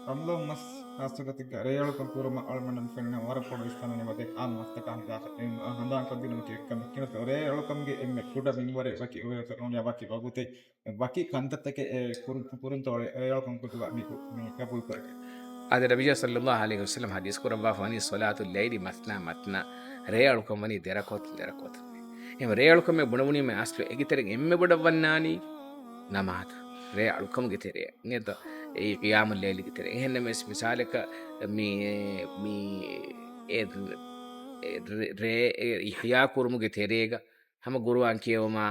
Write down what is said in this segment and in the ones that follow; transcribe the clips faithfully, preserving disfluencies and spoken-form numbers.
ރަމަޟާން މަސް ޚާއްޞަ ގޮތެއްގަ ރޭއަޅުކަން ކުރުމަށް އަޅުގަނޑުމެން ފެންނަ ވަރަށް ބޮޑު އިސްތަނަށް ވަދެ އާންމު މަސްތަކާ ހިލާފަށް ހަނދާންކޮށްދިނުމަކީ އެކަމެއް. ކިޔަންތޯ ރޭއަޅުކަމުގެ އެންމެ ކުޑަ މިންވަރެއް ވަކި އުވޭތަ ނޫން ވަކި ވަގުތެއް ވަކި ކަންތައްތަކެއް ކުރު-، ކުރުންތޯ ރޭއަޅުކަމުގެ ގޮތުގަ މި ގު-، މި ގަބޫލުކުރެވޭ. އާދެ، ނަބިއްޔާ ޞައްލައްލާހު ޢަލައިހި ވަސައްލަމް ޙަދީޘް ކުރައްވާފަ ވަނީ، "صلاة الليل مثنى مثنى." ރޭއަޅުކަން ވަނީ ދެރަކުޢަތު ދެރަކުޢަތު. އެހެން ރޭއަޅުކަމެއް ބުނެވުނީމަ އަސްލު އޭގެ ތެރެއިން އެންމެ ބޮޑަށް ވަންނާނީ ނަމާދު. ރޭއަޅުކަމުގެ ތެރެއަށް ނެތަ އެ ޤިޔާމުލް ލައިލްގެ ތެރެއަށް. އެހެންނަމަވެސް މިސާލަކަށް މި، މި އެ، އެ ރޭ، އެ ރޭ އިޙްޔާ ކުރުމުގެ ތެރޭގަ ހަމަ ޤުރުއާން ކިޔެވުމާ،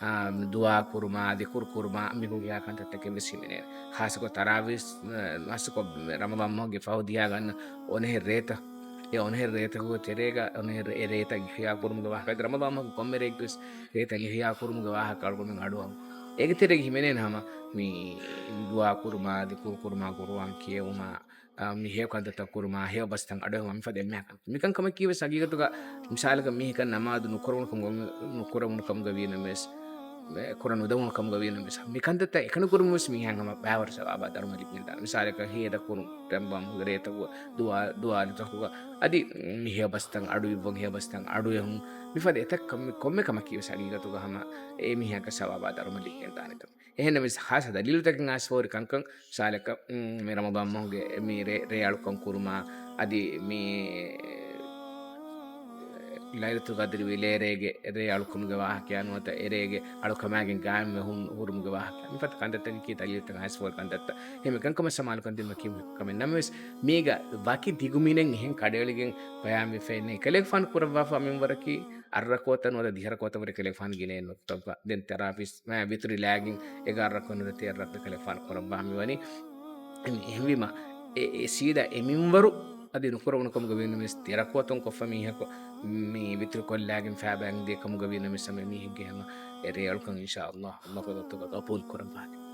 އާ، ދުޢާ ކުރުމާ، ޛިކުރު ކުރުމާ، މި ހުރިހާ ކަންތައްތަކެއް ވެސް ހިމެނޭ. ޚާއްޞަކޮށް ތަރާވީޙް، އާ، ޚާއްޞަކޮށް ރަމަޟާން މަހުގެ ފަހު ދިޔާ ގަންނަ އޮނަހެއް ރޭތައް، އެ އޮނަހެއް ރޭތަކުގެ ތެރޭގަ އޮނަހެއް ރޭ-، އެ ރޭތައް އިޙްޔާ ކުރުމުގެ ވާހަކަ، އަދި ރަމަޟާން މަހުގެ ކޮންމެ ރެއެއްގެ ވެސް ރޭތައް އިޙްޔާ ކުރުމުގެ ވާހަކަ އަޅުގަނޑުމެން އަޑުއަހަން. އޭގެ ތެރޭގަ ހިމެނޭނެ ހަމަ މި ދުޢާ ކުރުމާ، ޛިކުރު ކުރުމާ، ޤުރުއާން ކިޔެވުމާ، އާ، މި ހެޔޮ ކަންތައްތައް ކުރުމާ، ހެޔޮ ބަސްތައް އަޑުއެހުމާ، މިފަދަ އެންމެހާ ކަން. މިކަންކަމަކީ ވެސް ހަގީގަތުގަ މިސާލަކަށް މީހަކަށް ނަމާދު ނުކުރެވުނު ކަމުގަ، ނުކުރެވުނު ކަމުގަ ވީނަމަވެސް، އެ، ކުރަން ނުދެވުނު ކަމުގަ ވީނަމަވެސް، މިކަންތައްތައް އެކަނި ކުރުމަށް ވެސް މީހާ ހަމަ ބައިވަރު ސަވާބާ ދަރުމަ ލިބިގެންދާނެ. މިސާލަކަށް ހޭދަ ކުރުން، ރަމަޟާން މަހުގެ ރޭތަކުގަ ދުޢާ، ދުޢާތަކުގަ އަދި މި ހެޔޮ ބަސްތައް އަޑުއިއްވުން، ހެޔޮ ބަސްތައް އަޑުއެހުން، މިފަދަ އެތައް ކަމެއް، ކޮންމެ ކަމަކީ ވެސް ހަގީގަތުގަ ހަމަ އެ މީހަކަށް ސަވާބާ ދަރުމަ ލިބިގެންދާނެ ކަމެއް. އެހެންނަމަވެސް ޚާއްޞަ ދަލީލުތަކެއް އައިސްފަހުރި ކަންކަން، މިސާލަކަށް، މް، މި ރަމަޟާން މަހުގެ މި ރޭ-، ރޭއަޅުކަން ކުރުމާ، އަދި މި ލައިލަތުލް ޤަދްރި ވިލޭރޭގެ ރޭއަޅުކަމުގެ ވާހަކަޔާ ނުވަތަ އެރޭގެ އަޅުކަމާގެން ގާއިމްވެ ހުން-، ހުރުމުގެ ވާހަކަ، މިފަދަ ކަންތައްތަކަކީ ދަލީލުތައް އައިސްފަހުރި ކަންތައްތައް. އެހެން ކަންކަމަށް ސަމާލުކަން ދިނުމަކީ ކަމެއް ނަމަވެސް، މީގަ ވަކި ދިގު މިނެއް އެހެން ކަޑައެޅިގެން ބަޔާންވެފައެއް ނެތް. ކަލޭގެފާނު ކުރައްވާފަ މިންވަރަކީ އަށް ރަކުޢަތަށް ނުވަތަ ދިހަ ރަކުޢަތަށް ވުރެ ކަލޭގެފާނު ގިނައެއް ނުކުތައްވާ. ދެން ތަރާވީޙް، އަ، ވިތުރި ލާގެން އެގާރަ ރަކުޢަތް ނުވަތަ ތޭރަ ރަކުޢަތް ކަލޭގެފާނު ކުރައްވާ މިވަނީ. އެހެންވީމަ، އެ، އެ ސީދާ އެ މިންވަރު އަދި ނުކުރެވުނު ކަމުގަ ވީނަމަވެސް، ތޭރަ ރަކުޢަތުން ކޮށްފަ މީހަކު މި ވިތުރި ކޮށްލާގެން ފައިބައިން ދިޔަ ކަމުގަ ވީނަމަވެސް، ހަމަ މީހެއްގެ ހަމަ އެ ރޭއަޅުކަން އިންޝާﷲ ﷲ ގެ ޙަޟްރަތުގަ ޤަބޫލު ކުރައްވާނެ.